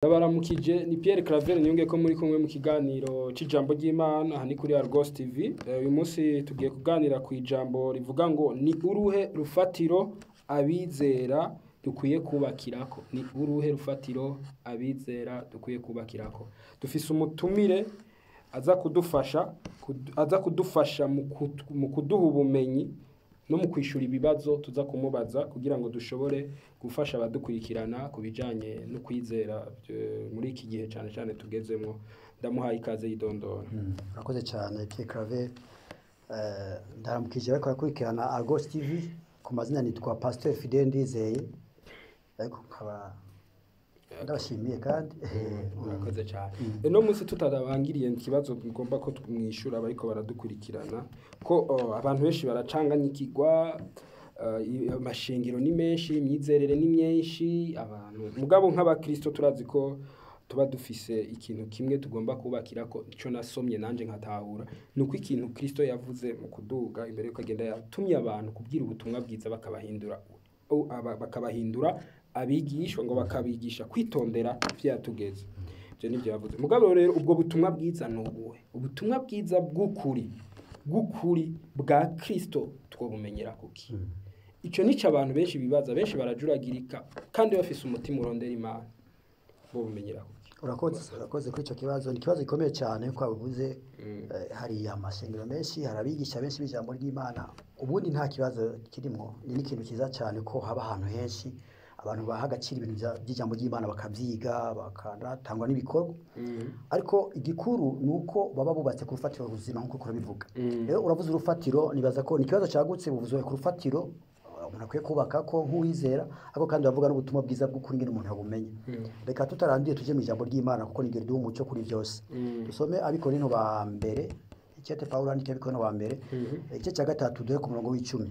Ndabaramukije ni Pierre Claver niyonge ko muri kumwe mu kiganiro c'ijambo ry'Imana aha ni kuri Argos TV. Uyu munsi tugiye kuganira ku ijambo rivuga ngo ni uruhe rufatiro abizera dukwiye kubakirako. Ni uruhe rufatiro abizera dukwiye kubakirako. Dufise umutumire aza kudufasha mu kuduha ubumenyi no mu kwishura ibibazo tuza kumubaza kugira ngo dushobore gufasha abadukurikirana ku bijanye no kwizera muri iki gihe cyane cyane tugezemo. Ndamuhaye ikaze yidondora. Urakoze cyane Pierre Claver. Ndaramukije bariko barakurikirana Argos TV. Ku mazina nitwa Pasteur Fidèle Ndizeye, ariko nkaba ndabashimiye kandi murakoze cyane. No munsi tutarabangiriye ikibazo mugomba ko mwishura bariko baradukurikirana ko abantu benshi baracanganyikirwa, amashengero ni menshi, imyizerere ni myinshi, abantu mugabo nk'abakristo turazi ko tuba dufise ikintu kimwe tugomba kubakira ko ico nasomye nanje nkatahura nuko ikintu Kristo yavuze mu kuduga imbere yuko agenda yatumye abantu kubwira ubutumwa bwiza bakabahindura abigishwa, ngo bakabigisha kwitondera ivyatugeze. Ivyo nivyo yavuze. Mugabo rero ubwo butumwa bwiza nubuhe? Ubutumwa bwiza bw'ukuri bwa Kristo twobumenyera kuki? Ico nico abantu benshi bibaza, benshi barajuragirika kandi bafise umutima urondera Imana. Bo bumenyera kuki? Urakoze kuri ico kibazo. Ni ikibazo gikomeye cyane ko abuvuze. Hari amashengero menshi, hari abigisha benshi b'ijambo ry'Imana. Ubundi nta kibazo kirimo, ni n'ikintu cyiza cyane ko haba ahantu henshi abantu baha agaciro ibintu by'ijambo ry'Imana bakabyiga bakanatangwa n'ibikorwa. Ariko igikuru ni uko baba bubatse ku rufatiro ruzima nk'uko urabivuga. Rero uravuze urufatiro, nibaza ko ni ikibazo cyagutse. Buvuzwe ku rufatiro umuntu akwiye kubaka ko nk'uwizera, ariko kandi bavuga n'ubutumwa bwiza bw'ukuri ngene umuntu yabumenya. Reka tutarandiye tuje mu ijambo ry'Imana kuko niryo riduha umuco kuri byose. Dusome Abikorinto ba mbere, icyete Paulo yandika Abikorinto ba mbere, igice cya 3 duhere ku murongo w'icumi.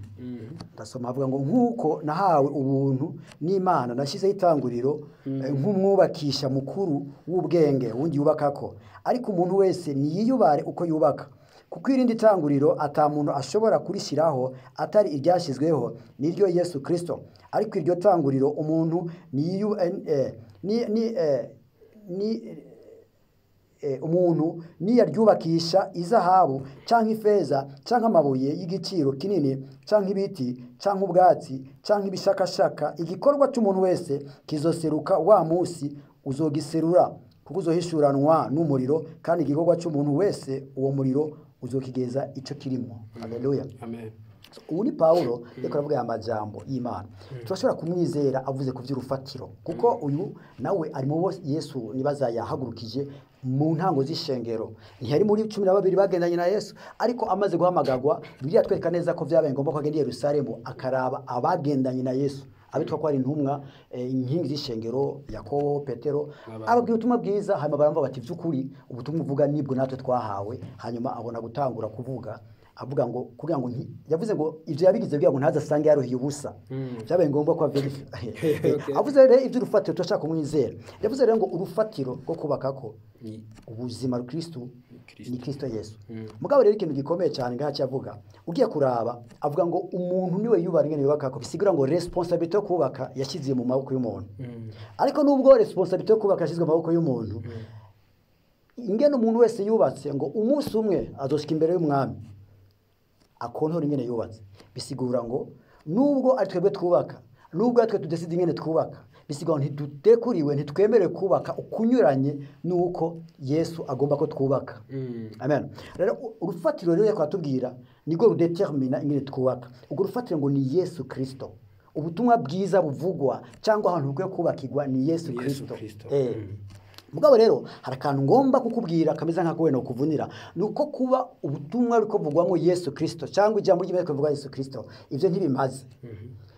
Ndasoma avuga ngo nk'uko nahawe ubuntu n'Imana nashyizeho itanguriro nk'umwubakisha mukuru w'ubwenge wundi yubakako, ariko umuntu wese niyiyubare uko yubaka, kuko irindi tanguriro ata muntu ashobora kurishyiraho atari iryashyizweho niryo Yesu Kristo. Ariko iryo tanguriro umuntu umuntu niyaryubakisha izahabu canke ifeza canke amabuye y'igiciro kinini canke ibiti canke ubwatsi canke ibishakashaka, igikorwa cy'umuntu wese kizoseruka wa musi uzogiserura, kuko uzohishuranwa n'umuriro, kandi igikorwa cy'umuntu wese uwo muriro uzokigeza ico kirimo. Haleluya, amen. Ubu ni Paulo yariko aravuga amajambo y'Imana. Turashobora kumwizera avuze ku vy'urufatiro, kuko uyu nawe ari mu bo Yesu nibaza yahagurukije mu ntango z'ishengero. Ntiyari muri 12 bagendanye na Yesu, ariko amaze guhamagagwa Bibiliya twereka neza ko vyabaye ngombwa ko agenda i Yerusalemu akaraba abagendanye na Yesu, abitwa ko ari intumwa, inkingi z'ishengero, Yakobo, Petero, ababwira ubutumwa bwiza. Hanyuma baramva bati vy'ukuri ubutumwa uvuga nibwo natwe twahawe. Hanyuma abona gutangura kuvuga avuga ngo kugira ngo yavuze ngo ivyo yabigize kugira ngo ntaze asange yaruhiye ubusa. Vyabaye ngombwa ko avuze rero ivy'urufatiro turashaka kumwizera. Yavuze rero ngo urufatiro rwo kubaka ko ubuzima Kristo ni Kristo Yesu. Mugabo rero ikintu gikomeye cyane ngaha cyavuga, ugiye kuraba avuga ngo umuntu niwe yubara ingene yubaka ko, bisigura ngo responsabilité yo kubaka yashyize mu maboko y'umuntu. Ariko nubwo responsabilité yo kubaka yashyizwe mu maboko y'umuntu, ingene umuntu wese yubatse ngo umunsi umwe azoshika imbere y'umwami akontora ingene yubatse. Bisigura ngo nubwo ari twebwe twubaka, nubwo ari twe tudeside ingene twubaka, bisigura ntidudekuriwe, ntitwemerewe kubaka ukunyuranye nuko Yesu agomba ko twubaka. Amen. Rero urufatiro rero yakwatubwira niko rudetermina ingene twubaka. Ubwo rufatiro ngo ni Yesu Kristo. Ubutumwa bwiza buvugwa cyangwa ahantu bukwiye kubakirwa ni Yesu Kristo. Mugabo rero hari akantu ngomba kukubwira kameze nka kowe no kuvunira, nuko kuba ubutumwa buriko buvugwamo Yesu Kristo cyangwa ijambo ry'Imana rivugwa Yesu Kristo, ivyo ntibimaze.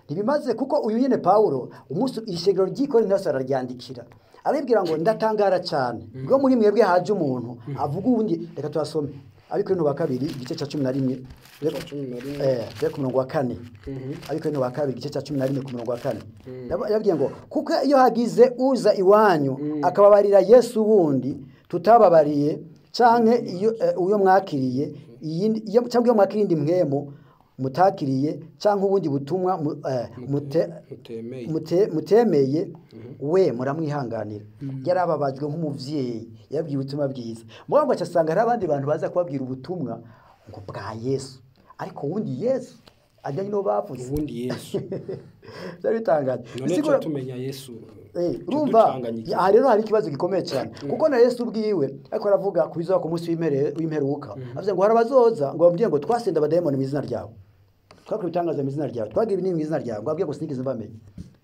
Ntibimaze kuko uyu nyene Paulo umunsi ishengero ry'Ikorinto araryandikira, arabibwira ngo ndatangara cyane bwo muri mwebwe haje umuntu avuga ubundi. Reka tuhasome Abikorinto ba kabiri igice cya 11 ku murongo wa 4. Abikorinto ba kabiri igice cya 11 ku murongo wa 4. Yabwiye ngo kuko iyo hagize uza iwanyu akababarira Yesu wundi tutababariye, canke iyo uyo mwakiriye cyangwa iyo mwakiriye indi mwemo mutakiriye cyangwa ubundi butumwa mutemeye we muramwihanganira. Yarababajwe nk'umuvyeyi yabwiye ubutumwa bwiza. Mugabo asanga hari abandi bantu baza kubabwira ubutumwa ngo bwa Yesu, ariko ubundi Yesu ajyanye no bavuze ubundi Yesu byari bitangaje. Bisigura tumenya Yesu. Urumva aha rero hari ikibazo gikomeye cyane, kuko na Yesu ubwiwe ariko aravuga ku bizoba ku munsi w'imperuka, avuze ngo hari abazoza ngo bamubwire ngo twasenda abadayimoni mu izina ryawe, twakora ibitangaza mu izina ryawe, twagira ibinini mu izina ryawe, ngo ababwire ngo sinigeze mbamenya,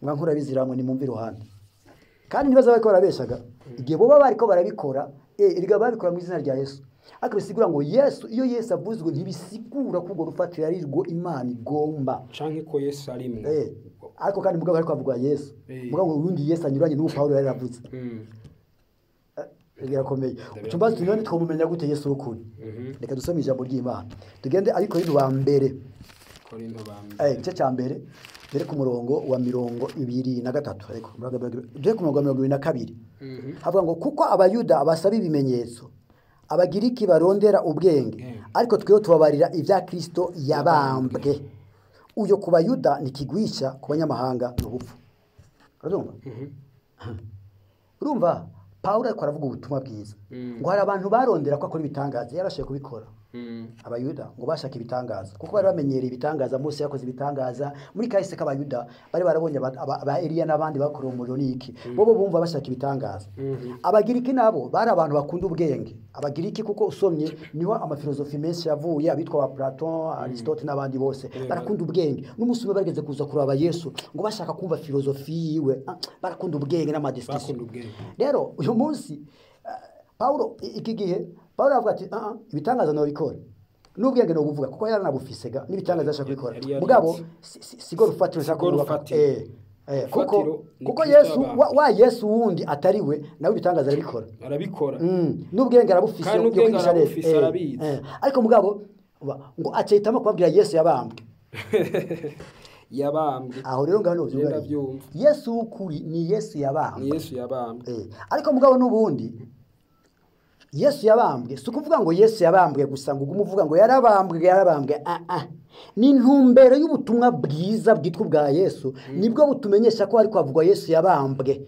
mwankura abiziramwe nimumve iruhande. Kandi ntibaza bariko barabeshaga igihe boba bariko barabikora, erega babikora mu izina rya Yesu. Ariko bisigura ngo Yesu, iyo Yesu avuzwe ntibisigura ko urwo rufatiro ari rwo Imana igomba canke ko Yesu arimwe. Ariko kandi mugabo ariko avuga Yesu, mugabo urundi Yesu anyuranye n'uwo Paulo yari yaravuze. Birakomeye. Ucumbaza none twomumenya gute Yesu w'ukuri? Reka dusome ijambo ry'Imana. Tugende ariko Korinto ba mbere. Korinto ba mbere. Igice cya mbere dore ku murongo wa 23, ariko dore ku murongo wa 22. Havuga ngo kuko Abayuda basaba ibimenyetso, Abagiriki barondera ubwenge, ariko twewe tubabarira ibya Kristo yabambwe. Uyo ku Bayuda ni kigwisha, ku banyamahanga ni ubupfu. Urumva? Urumva Paulo ariko aravuga ubutumwa bwiza. Ngo hari abantu barondera ko akora ibitangaza, yarashoboye kubikora. Abayuda ngo bashaka ibitangaza kuko bari bamenyereye ibitangaza. Mose yakoze ibitangaza muri kahise k'Abayuda, bari barabonye aba Eliya n'abandi bakora umuriro n'iki, bobo bumva bashaka ibitangaza. Abagiriki nabo bari abantu bakunda ubwenge. Abagiriki kuko usomye niho amafilosofi menshi yavuye, abitwa ba Platon, Aristote n'abandi bose barakunda ubwenge. N'umunsi umwe barigeze kuza kuraba Yesu ngo bashaka kumva filosofi yiwe, barakunda ubwenge n'amadiscussion. Rero uyu munsi Paulo iki gihe Paulo avuga ati ibitangaza no bikora n'ubwenge no buvuga, kuko yaranabufisega n'ibitangaza ashaka kubikora. Mugabo sigo rufatiro ashaka kubaka. Kuko Yesu wa Yesu wundi atari we nawe ibitangaza arabikora. Arabikora. N'ubwenge arabufise, kandi n'ubwenge arabufise arabizi. Ariko mugabo ngo acehitamo kubabwira Yesu yabambwe. Yabambwe. Aho rero ngano byumva. Yesu w'ukuri ni Yesu yabambwe. Ni Yesu yabambwe. Ariko mugabo n'ubundi Yesu yabambwe si ukuvuga ngo Yesu yabambwe gusa, ngo ugume uvuga ngo yarabambwe yarabambwe. Ni intumbero y'ubutumwa bwiza bwitwa ubwa Yesu, nibwo butumenyesha ko ariko havugwa Yesu yabambwe.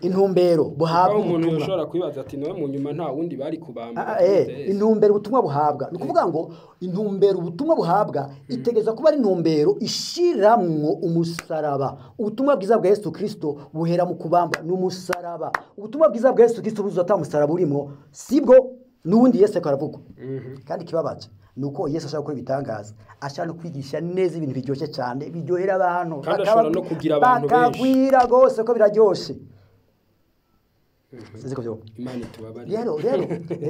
Intumbero buhabwa umuntu yoshobora kwibaza ati nawe mu nyuma nta wundi bari kubamba. Intumbero ubutumwa buhabwa ni ukuvuga ngo intumbero ubutumwa buhabwa itegeza kuba ari intumbero ishiramwo umusaraba. Ubutumwa bwiza bwa Yesu Kristo buhera mu kubambwa n'umusaraba. Ubutumwa bwiza bwa Yesu Kristo buzuza ata musaraba urimo, sibwo n'ubundi Yesu akaravugwa. Kandi kibabaje nuko Yesu ashaka gukora ibitangaza, ashaka no kwigisha neza ibintu biryoshye cyane, biryohera abantu, kandi ashobora no kugira abantu benshi bakagwira gose ko biraryoshe. Sinzi ko byo Imana itubabarire. Rero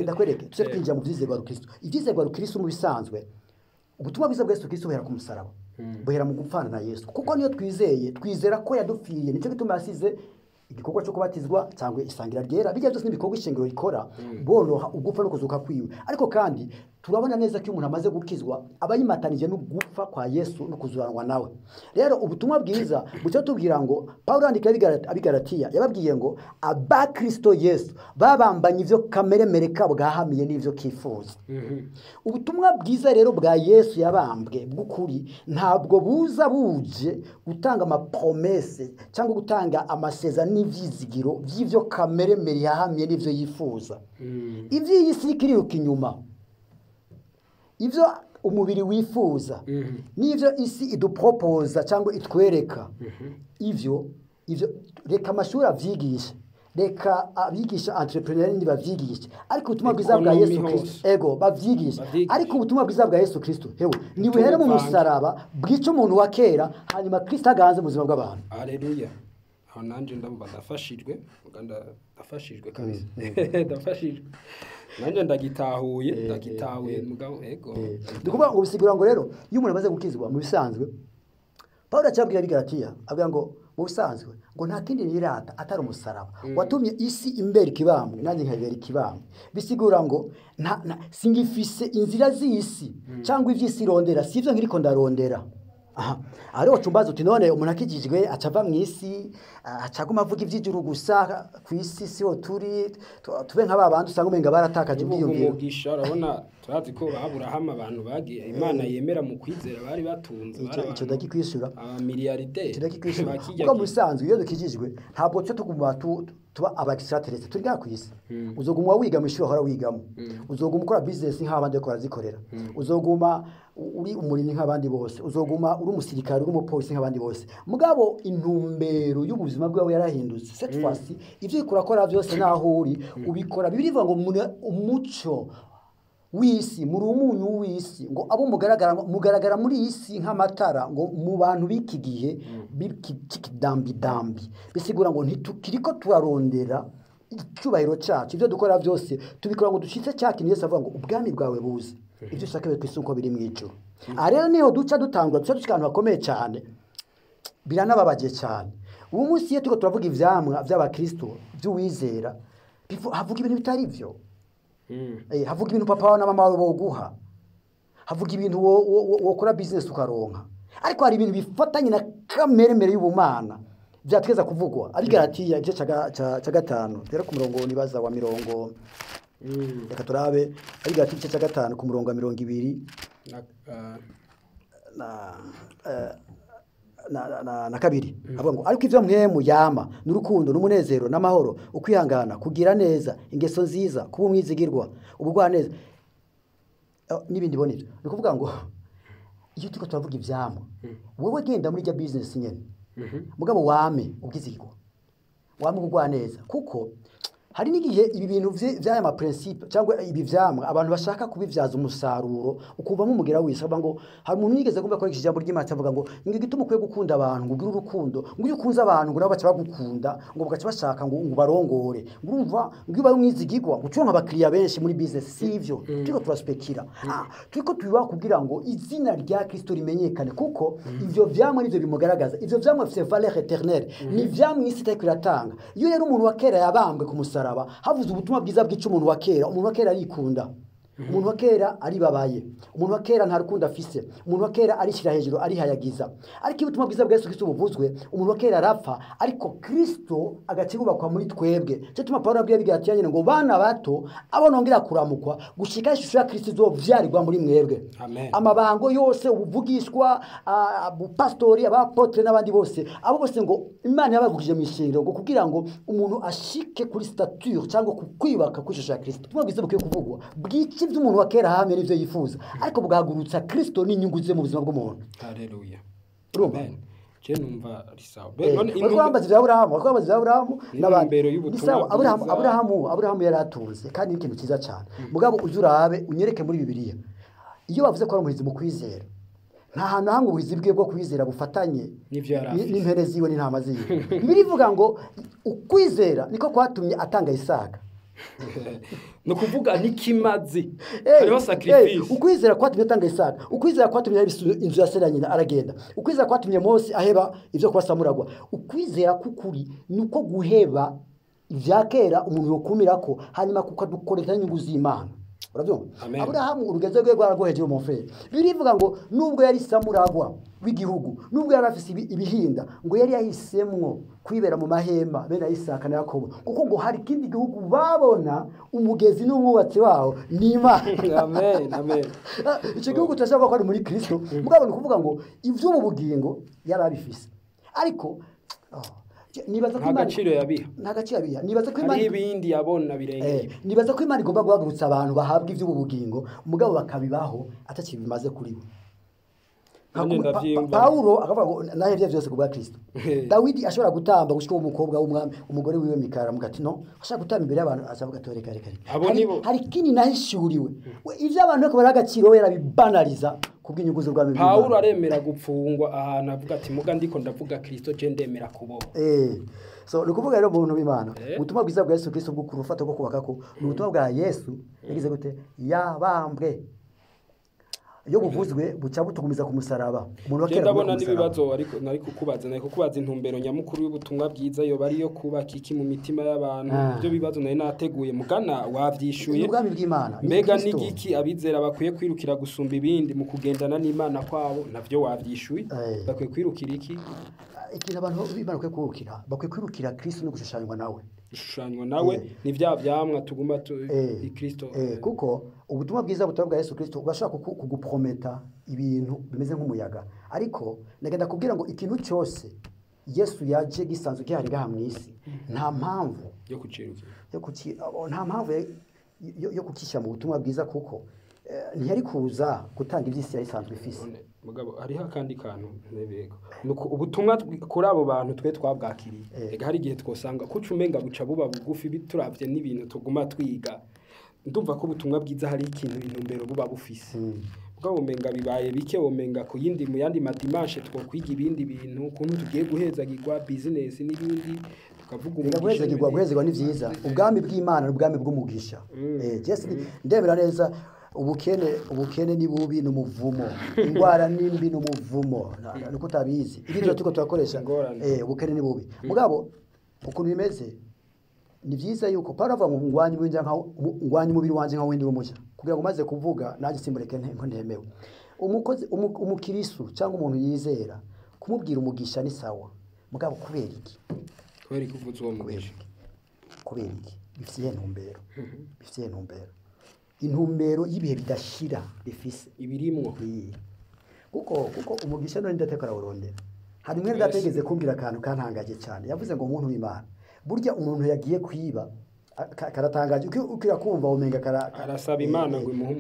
ndakwereke tuze kwinjira mu vyizerwa Kristo. Ivyizerwa Kristo mu bisanzwe, ubutumwa bwiza bwa Yesu Kristo buhera ku musaraba, buhera mu gupfana na Yesu, kuko niyo twizeye, twizera ko yadupfiriye. Nicyo gituma yasize igikorwa cyo kubatizwa cyangwa isangira ryera, bijya byose n'ibikorwa ishingiro rikora boroha ugupfa no kuzuka kwiwe. Ariko kandi turabona neza ko umuntu amaze gukizwa aba yimatanije no gupfa kwa Yesu no kuzuranwa nawe. Rero ubutumwa bwiza bucyo tubwira ngo Paulo yandika abigaratiya yababwiye ngo aba Kristo Yesu babambanye ivyo kameremere kabo gahamiye n'ivyo kifuza. Ubutumwa bwiza rero bwa Yesu yabambwe bw'ukuri ntabwo buza buje gutanga amapromese cyangwa gutanga amasezerano n'ivyizigiro vy'ivyo kameremere yahamye n'ivyo yifuza. Ivyo iyi si ikiriruka inyuma, ivyo umubiri wifuza, n'ivyo isi idupropoza cyangwa itwereka, ivyo reka amashuri avyigishe, reka abigisha entrepreneur ndi bavyigishe, ariko ubutumwa bwiza bwa Yesu Kristo ego bavyigishe, ariko ubutumwa bwiza bwa Yesu Kristo hewe ni buhera mu musaraba bwica umuntu wa kera, hanyuma Kristo aganze mu buzima bw'abantu. Haleluya. Aho nanje ndumva ndafashijwe, ndafashijwe kabisa. Ndafashijwe. Nanje ndagitahuye mugabo ego. Ndikuvuga ngo bisigura ngo rero iyo umuntu amaze gukizwa mu bisanzwe, Paulo acabwira abigaratiya avuga ngo mu bisanzwe ngo nta kindi nirata atari umusaraba watumye isi imbere ikibambwe nanjye nkabera ikibambwe. Bisigura ngo singifise inzira z'isi cyangwa ivy'isi irondera, sivyo nkiriko ndarondera. Aha ariho tumbaza uti none umuntu akijijwe acava mu isi, acaguma avuga ivy'ijuru gusa, ku isi siho turi, tube nk'aba bandi usanga umenga baratakaje ivyiyumviro. Umugisha urabona turazi ko Aburahamu abantu bagiye Imana yemera mu kwizera bari batunze, ico ndakikwishura, abamiliyarderi ico ndakikwishura, kuko mu bisanzwe iyo dukijijwe ntabwo twe tuguma tuba aba extraterrestre turi ngaha ku isi. Uzoguma wiga mu ishuri wahora wigamo, uzoguma ukora business nk'abandi bariko barazikorera, uzoguma uri umurimyi nk'abandi bose, uzoguma uri umusirikare, uri umupolisi nk'abandi bose. Mugabo intumbero y'ubuzima bwawe yarahindutse. Cette fois-ci ivyo uriko urakora byose naho uri ubikora, Bibiliya ivuga ngo umuco w'isi, muri umunyu w'isi, ngo abo mugaragara, mugaragara muri iyi si nk'amatara, ngo mu bantu b'iki gihe b'ikidambidambi. Bisigura ngo ntitukiriko turarondera icyubahiro cyacu, ibyo dukora byose tubikora ngo dushitse cya kintu Yesu avuga ngo ubwami bwawe buze, ibyo ushaka bibe ku isi uko biri mu ijuru. Aha rero niho duca dutangura, duca dushika ahantu hakomeye cyane, biranababaje cyane. Ubu munsi iyo turiko turavuga ivyamwa vy'abakristo vy'uwizera, havuga ibintu bitari vyo. Havuga ibintu papa wawe na mama wawe boguha, havuga ibintu wokora business ukaronka, ariko hari ibintu bifatanye na kameremere y'ubumana vyatweza kuvugwa. Ari Galatiya igice ca 5 rero ku murongo nibaza wa mirongo, reka turabe, ari Galatiya igice ca 5 ku murongo wa 20 na 2, avuga ngo ariko ivyo mwemu yama n'urukundo n'umunezero n'amahoro, ukwihangana, kugira neza, ingeso nziza, kuba umwizigirwa, ubugwaneza n'ibindi bonera. Ni ukuvuga ngo iyo turiko turavuga ivyamwa, wewe genda muri rya business nyene, mugabo wame ubwizigirwa, wame ubugwaneza, kuko hari n'igihe ibi bintu vy'aya ma principe cyangwa ibi vyamwa abantu bashaka kubivyaza umusaruro, ukuvamo umugera wese. Avuga ngo hari umuntu yigeze kumva ko ijambo ry'Imana avuga ngo ngo igituma ukwiye gukunda abantu, ngo ugire urukundo, ngo iyo ukunze abantu ngo nabo baca bagukunda, ngo bagaca bashaka ngo barongore, ngo urumva ngo iyo ubaye umwizigirwa ngo uconka abakiriya benshi muri business. Si ivyo turiko turaspekira, turiko tubiba kugira ngo izina rya Kristo rimenyekane, kuko ivyo vyamwa nivyo bimugaragaza. Ivyo vyamwa bifise valeur éternelle, ni vyamwa isi itariko iratanga. Iyo rero umuntu wa kera yabambwe ku musaraba, havuze ubutumwa bwiza bw'ico umuntu wa kera, umuntu wa kera arikunda, umuntu wa kera aribabaye, umuntu wa kera nta rukundo afise, umuntu wa kera arishira hejuru, arihayagiza. Ariko iyo ubutumwa bwiza bwa Yesu Kristo buvuzwe, umuntu wa kera arapfa, ariko Kristo agacirubakwa muri twebwe. Cyo tuma Paulo abwiye Abigalatiya nyene ngo bana bato abo nongera kuramukwa gushika ishusho ya Kristo izovyarirwa muri mwebwe. Amabango yose, ubuvugishwa, abupastori, abapotre n'abandi bose, abo bose ngo Imana yabagukije mu ishingiro ngo kugira ngo umuntu ashike kuri stature cyangwa ku kwibaka kw'ishusho ya Kristo. Ubutumwa bwiza bukwiye kuvugwa bw'iki by'umuntu wa kera hamwe n'ivyo yifuza, ariko bugahagurutsa Kristo n'inyungu ze mu buzima bw'umuntu. Haleluya. Urumva? Amen. Je numva risawa. Bariko bambaza ivya Aburahamu, bariko bambaza ivya Aburahamu n'abandi. Intumbero y'ubutumwa Ni sawa, bwiza. Aburahamu yari atunze kandi ni ikintu cyiza cyane. Mugabo uze urabe unyereke muri Bibiliya, iyo bavuze ko ari umuhizi mu kwizera, nta hantu hamwe ubuhizi bwe bwo kwizera bufatanye N'ivyo yari afise. n'impene ziwe n'intama ziwe. Bibiliya ivuga ngo ukwizera niko kwatumye atanga Isaka. Ni ukuvuga n'ikimazi, hariho sacrifice. Ukwizera kwatumye atanga Isaka, ukwizera kwatumye aheba inzu ya se na nyina aragenda, ukwizera kwatumye Mose aheba ivyo kuba samuragwa. Ukwizera k'ukuri ni uko guheba ivya kera umuntu yokumirako, hanyuma kukadukorera inyungu z'Imana. Urabyumva? Amen. Aburahamu urugenzo rwe rwaragoheje mon frère. Birivuga ngo nubwo yari samuragwa w'igihugu, nubwo yari afise ibihinda, ngo yari yahisemwo kwibera mu mahema bene Isaka na Yakobo, kuko ngo hari ikindi gihugu babona umugezi n'umwubatsi wawo ni Imana. Amen, amen. Icyo gihugu turashaka ko ari muri Kristo. Mugabo ni ukuvuga ngo ivy'ubu bugingo yari abifise, ariko nibaza ko Nta Imana gaciro yabiha. Nta gaciro yabiha. Nibaza ko Imana hariho ibindi yabona birengeye. Nibaza ko Imana igomba guhagurutsa abantu bahabwa ivy'ubu bugingo, mugabo bakabibaho atakintu bimaze kuri bo. Nanjye ndavyiyumva. Paulo akavuga ngo nahevye vyose ku bwa Kristo. Dawidi ashobora gutamba gushika umukobwa w'umwami, umugore wiwe Mikara amuga ati no, ashaka gutamba imbere y'abantu, azavuga ati reka reka reka. Abo nibo. Hari ikindi nahishuriwe. We, ivyo abantu bariko baraha agaciro we yarabibanaliza kubw'inyungu z'ubwami bw'Imana. Pawulo aremera gupfungwa ahantu avuga ati muga ndiko ndavuga Kristo, je ndemera kubohwa. So ni ukuvuga rero mu buntu bw'Imana, ubutumwa bwiza bwa Yesu Kristo bwo ku rufatiro rwo kubaka ko ni ubutumwa bwa Yesu yagize gute, yabambwe. Iyo buvuzwe buca butugumiza ku musaraba. Umuntu wa Je kera ndabona aguma ku musaraba. n'ibibazo, ariko nari kukubaza, nari kukubaza intumbero nyamukuru y'ubutumwa bwiza yoba ariyo kubaka iki mu mitima y'abantu. Ibyo bibazo nari nateguye mugana wavyishuye. Ni ubwami bw'Imana, ni Mbega Kristo. n'igiki abizera bakwiye kwirukira gusumba ibindi mu kugendana n'Imana kwabo? Navyo wavyishuye. Bakwiye kwirukira iki? Ikintu abantu b'Imana bakwiye kwirukira, bakwiye kwirukira Kristo no gushushanywa nawe. Gushushanywa nawe ni vya vyamwa tuguma tu i Kristo. Kuko ubutumwa bwiza butaba bwa Yesu Kristo urashobora kuguprometa ibintu bimeze nk'umuyaga, ariko nagenda kubwira ngo ikintu cyose Yesu yaje gisanzwe gihari ngaha mu isi, nta mpamvu yo kucirukira, yo kuki, nta mpamvu yo kukishyira mu butumwa bwiza, kuko ntiyari kuza gutanga iby'isi yari isanzwe ifise. None, mugabo hariho akandi kantu ntebego nuko ubutumwa kuri abo bantu twe twabwakiriye, ega hari igihe twosanga kuca umenga buca buba bugufi bituravye n'ibintu tuguma twiga. Ndumva ko ubutumwa bwiza hari ikintu intumbero buba bufise, mugabo umenga bibaye bike, womenga ku yindi mu yandi madimanche twokwiga ibindi bintu, ukuntu tugiye guhezagirwa business n'ibindi, tukavuga Reka umugisha guhezagirwa, n'ibindi. Guhezagirwa ni vyiza. Ubwami bw'Imana ni ubwami bw'umugisha. Jesi ndemera neza, ubukene ni bubi, ni umuvumo. Ingwara ni mbi, ni umuvumo. Nuko utabizi. Ibi byo turiko turakoresha. Ingorane. Ubukene ni bubi. Mugabo ukuntu bimeze ni vyiza yuko Paulo avuga ngo ngwanye umubiri nka ngwanye umubiri wanje nka windi w'umuja, kugira ngo maze kuvuga naje simureke nko ntemewe. Umukozi umukirisu cyangwa umuntu yizera kumubwira umugisha ni sawa, mugabo kubera iki? Kubera iki uvuze uwo mugisha? Kubera iki? Bifitiye intumbero, bifitiye intumbero, intumbero y'ibihe bidashira bifise ibirimwo. Iyi. Kuko umugisha none ndateka arawurondera. Hari mwene dategeze kumbwira akantu kantangaje cyane, yavuze ngo umuntu w'Imana burya umuntu yagiye kwiba karatangaje ukira kumva umenga Arasaba Imana ngo imuhe.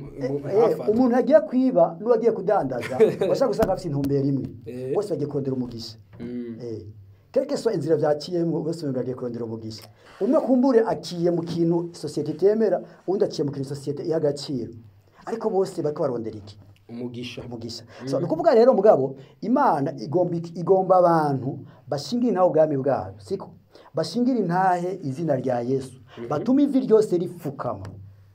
Umuntu yagiye kwiba n'uwagiye kudandaza bashaka gusanga afite intumbero imwe, bose bagiye kurondera umugisha. Quelque soit inzira vyaciyemwo, bose bagiye kurondera umugisha. Umwe kumbure aciye mu kintu société itemera, undi aciye mu kintu société iha agaciro, ariko bose bariko barondera iki? Umugisha. Umugisha. So ni ukuvuga rero mugabo Imana igomba iki? Igomba abantu bashingira intahe ubwami bwayo, siko bashingira intahe izina rya Yesu, batuma ivi ryose ripfukama,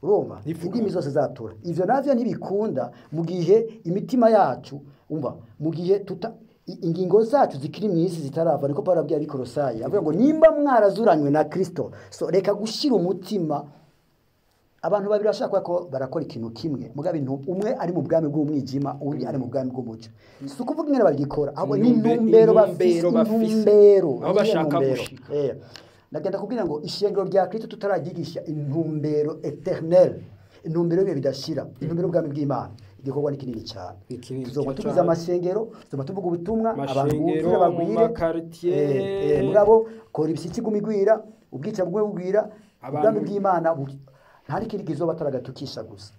urumva, Ripfukama. indimi zose zatura. Ivyo navyo ntibikunda mu gihe imitima yacu, umva, mu gihe tuta ingingo zacu zikiri mu isi zitarava. Niko Paulo abwira abikorosayi, avuga ngo nimba mwarazuranywe na Kristo, so reka gushira umutima. Abantu babiri bashaka ko barakora ikintu kimwe, mugabo umwe ari mu bwami bw'umwijima, undi ari mu bwami bw'umuco. Si ukuvuga ingene babikora, ahubwo ni intumbero bafise, intumbero bafise. Intumbero, Aho bashaka intumbero. gushika. Nagenda kubwira ngo ishengero rya Kristo tutararyigisha intumbero éternelle, intumbero y'ibihe bidashira, intumbero y'ubwami bw'Imana, igikorwa ni kinini cyane. Ni kinini Tuzoguma cyane. tugize amashengero, tuzoguma tuvuga ubutumwa, abantu Amashengero, bumvire bagwire. mu makartier. Mugabo kora ibishyitsi iguma igwira, ubwica bumwe bugwira, Abantu- ubwami bw'Imana nta n'ikindi kizoba ataragatukisha gusa.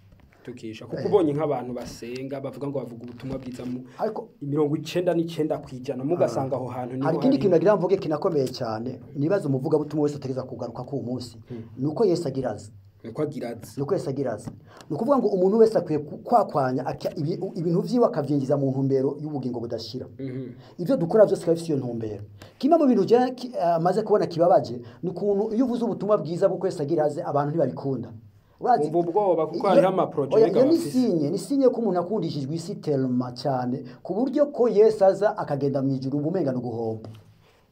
Tukisha kuko ubonye nk'abantu basenga bavuga ngo bavuga ubutumwa bwiza mu Ariko 99% mugasanga aho hantu niho hari ikindi hari- kintu nagira mvuge kinakomeye cyane, nibaza umuvugabutumwa wese ategereza kugaruka ku munsi, ni uko Yesu agira aza. Niko agira azi. Ni uko Yesu agira aza. Ni ukuvuga ngo umuntu wese akwiye kwakwanya ibintu vyiwe akavyinjiza mu ntumbero y'ubugingo budashira. Ibyo dukora byose bikaba bifite iyo ntumbero. Kimwe mu bintu jewe maze kubona kibabaje ni ukuntu iyo uvuze ubutumwa bwiza bw'uko Yesu agira aze, abantu ntibabikunda. Urazi- Bumva ubwoba kuko hariho amaproje Oya, biga iyo ni bafise. sinye, ni sinye ko umuntu akundishijwe isi telma cyane ku buryo ko Yesu aza akagenda mu ijuru ubumenga no guhomba.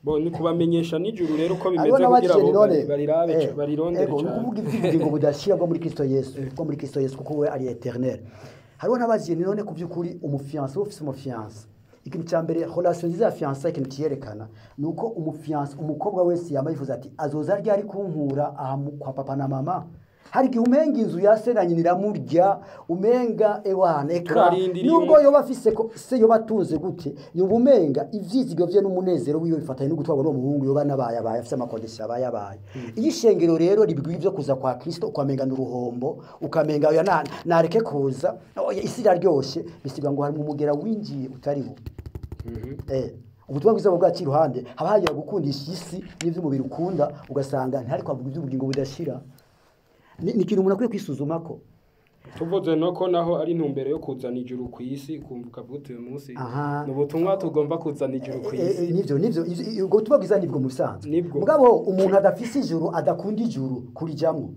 Bo ni kubamenyesha nijuru rero uko bimeze Hariho kugira n'abajene ngo none barirabe barirondere ego, ni cyane. ukuvuga iby'ubugingo budashira bwo muri Kristo Yesu, bwo muri Kristo Yesu, kuko we ari éternel. Hariho n'abajene none ku by'ukuri umufiance, ufise umufiance, ikintu cya mbere relation nziza ya fiance, ikintu kiyerekana ni uko umufiance, umukobwa wese yama yifuza ati azoza ryari kunkura aha kwa papa na mama. Hari igihe umenga inzu ya se na nyina iramurya, umenga ewana eka Turarindiriye nubwo yoba afise ko se yoba atunze gute, yoba umenga ivyizigiro vye n'umunezero wiwe bifatanye no gutwarwa n'uwo muhungu yoba nabaye abaye afise amakondisiyo abaye abaye. Iyo ishengero rero ribwiye ivyo kuza kwa Kristo ukamenga n'uruhombo, ukamenga oya nareke kuza, oya isi iraryoshe, bisiga ngo hari umugera winjiye utariwo. Ubutumwa bwiza bwacu iruhande haba hagira gukundisha isi n'ivy'umubiri ukunda, ugasanga ntihari kwavuga ivy'ubugingo budashira. Ni ikintu umuntu akwiye kwisuzuma ko Tuvuze no ko naho ari intumbero yo kuzana ijuru ku isi, ukumva ukavuga uti uyu munsi Aha. ni ubutumwa tugomba kuzana ijuru ku isi. Nivyo ubwo butumwa bwiza nibwo mu bisanzwe. Nibwo. Mugabo umuntu adafise ijuru, adakunda ijuru kurijamwo.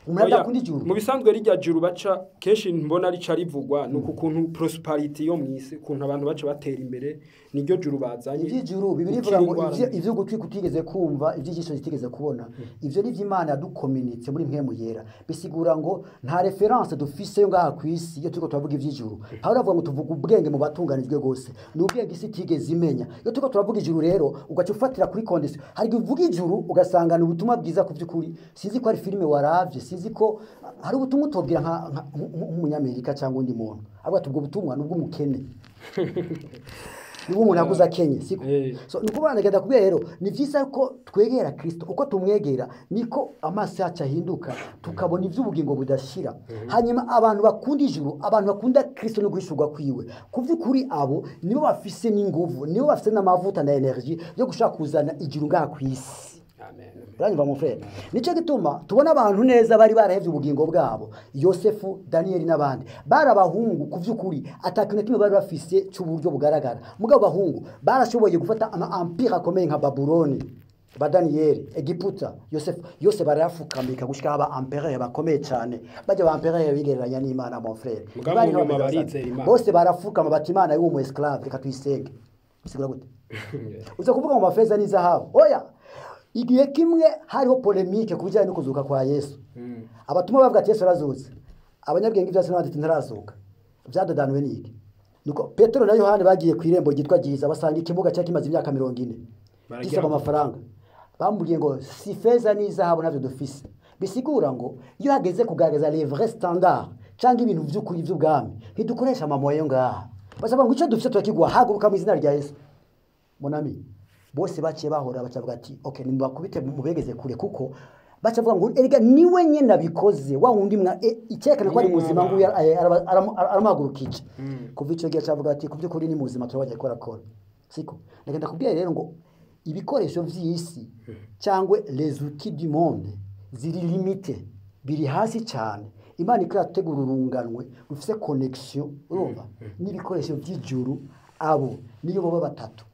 Umuntu Oya, adakunda ijuru. Mu bisanzwe rijya juru baca kenshi mbona rica rivugwa ni ukuntu prosperity yo mw'isi, ukuntu abantu baca batera imbere, niryo juru bazanye. Iby'ijuru bibiri Gukira ivuga ngo ingwara. Ivyo ugutwi kutigeze kumva, iby'ijisho ritigeze kubona, ivyo ni ivy'Imana yadukominitse muri mpwemu yera. Bisigura ngo nta reference dufise yo ngaha ku isi iyo turiko turavuga ivy'ijuru. Pawulo avuga ngo tuvuga ubwenge mu batunganijwe gose, ni ubwenge isi itigeze imenya. Iyo turiko turavuga ijuru rero ugaca ufatira kuri condition. Hari igihe uvuga ijuru ugasanga ni ubutumwa bwiza ku by'ukuri, sinzi ko ari filime waravye, sinzi ko hari ubutumwa utobwira nk'umunyamerika cyangwa undi muntu, avuga ati ubwo butumwa ni ubw'umukene, niba umuntu yaguze akenye, siko? So ni ukuvuga ndagenda kubwira rero, ni byiza ko twegera Kristo. Uko tumwegera niko amaso yacu ahinduka, tukabona iby'ubugingo budashira. Hanyuma abantu bakunda ijuru, abantu bakunda Kristo no guhishurwa kwiwe, ku by'ukuri abo nibo bafise n'inguvu, nibo bafise n'amavuta na energy yo gushaka kuzana ijuru ngaha ku isi. Amen. Uranyumva mon frère? Nicyo gituma tubona abantu neza bari barahevye ubugingo bwabo, Yosefu, Daniyeli n'abandi, bari abahungu ku vy'ukuri atakintu na kimwe bari bafise c'uburyo bugaragara, mugabo abahungu barashoboye gufata ama empire akomeye nka Babuloni, ba Daniyeli, Egiputa, Yosefu yose barayafukamika gushika aba empereur bakomeye cyane. Bajya ba empereur bigereranya n'Imana, mon frère. Mugabo Bari mu nyuma nk'abameze barizera Imana. Bose barafukama bati Imana y'uwo mu esclave reka tuyisenge. Bisigura gute? Uza kuvuga ngo mafeza n'izahabu? Oya, igihe kimwe hariho polémique ku bijyanye no kuzuka kwa Yesu. Abatumwa bavuga ati Yesu arazutse, abanyabwenge ibyatsi n'abandi ati ntarazuka. Byadadanuwe n'iki? Nuko Petero na Yohani bagiye ku irembo ryitwa Ryiza, basanga ikimuga cyari kimaze imyaka 40 Baragira gisaba amafaranga. Bamburiye ngo si feza n'izahabu navyo dufise. Bisigura ngo iyo hageze kugaragaza les vrais standards cyangwa ibintu by'ukuri by'ubwami, ntidukoresha amamoyo ngaha. Basaba ngo icyo dufise turakiguha, haguruka mu izina rya Yesu. Mon ami, bose baciye bahora bacavuga ati okay, nimubakubite mubegeze kure, kuko bacavuga ngo erega niwe nyene abikoze wa wundi mwa icyerekana ko ari Niwe muzima, mwaba. nguyu aramuhagurukije. Kuva icyo gihe acavuga ati ku by'ukuri ni muzima, turabajya gukora kora, siko? Ndagenda kubwira rero ngo ibikoresho vy'isi cyangwa les outils du monde ziri limité, biri hasi cyane. Imana ikora tegura urunganwe rufise connexion, urumva, n'ibikoresho by'ijuru. Abo niyo baba batatu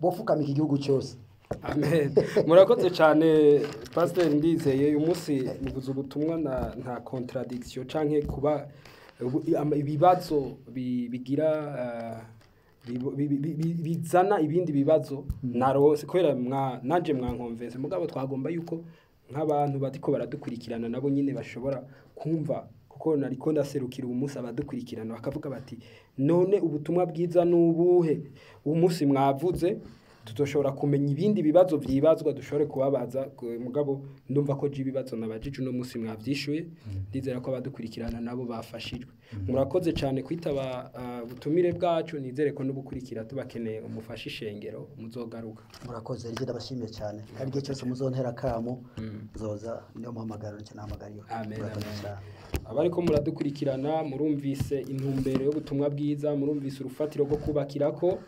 bofukamika igihugu cyose. Amen. Murakoze cyane, Pastor Ndizeye. Uyu munsi muvuze ubutumwa na nta contradiction canke kuba ibibazo bigira bizana ibindi bibazo narose kubera mwa nanje mwankomvese. Mugabo twagomba yuko nk'abantu bariko baradukurikirana nabo nyine bashobora kumva, kuko nariko ndaserukira uyu munsi abadukurikirana bakavuga bati none ubutumwa bwiza n'ubuhe? Uyu munsi mwavuze, tuzoshobora kumenya ibindi bibazo vyibazwa dushobore kubabaza. Mugabo ndumva ko je ibibazo nabajije uno munsi mwavyishuye. Ndizera ko abadukurikirana nabo bafashijwe. Murakoze cyane kwitaba ubutumire bwacu. Nizere ko n'ubukurikira tubakeneye umufasha ishengero muzogaruka. Murakoze, rije ndabashimiye cyane, kandi igihe cyose muzontera akamo nzoza, niyo muhamagaro nicyo nahamagariwe. Amen, Murakoze amen. cyane. Abariko muradukurikirana murumvise intumbero y'ubutumwa bwiza, murumvise urufatiro rwo kubakirako.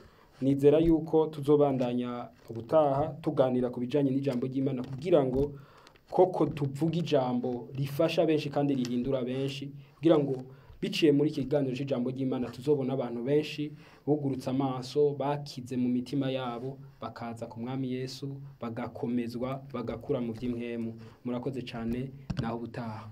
Nizera yuko tuzobandanya ubutaha tuganira ku bijanye n'ijambo ry'Imana, kugira ngo koko tuvuge ijambo rifasha benshi kandi rihindura benshi, kugira ngo biciye muri iki kiganiro cy'ijambo ry'Imana tuzobona abantu benshi bugurutse amaso, bakize mu mitima yabo, bakaza ku Mwami Yesu, bagakomezwa, bagakura mu by'impwemu. Murakoze cyane, naho ubutaha.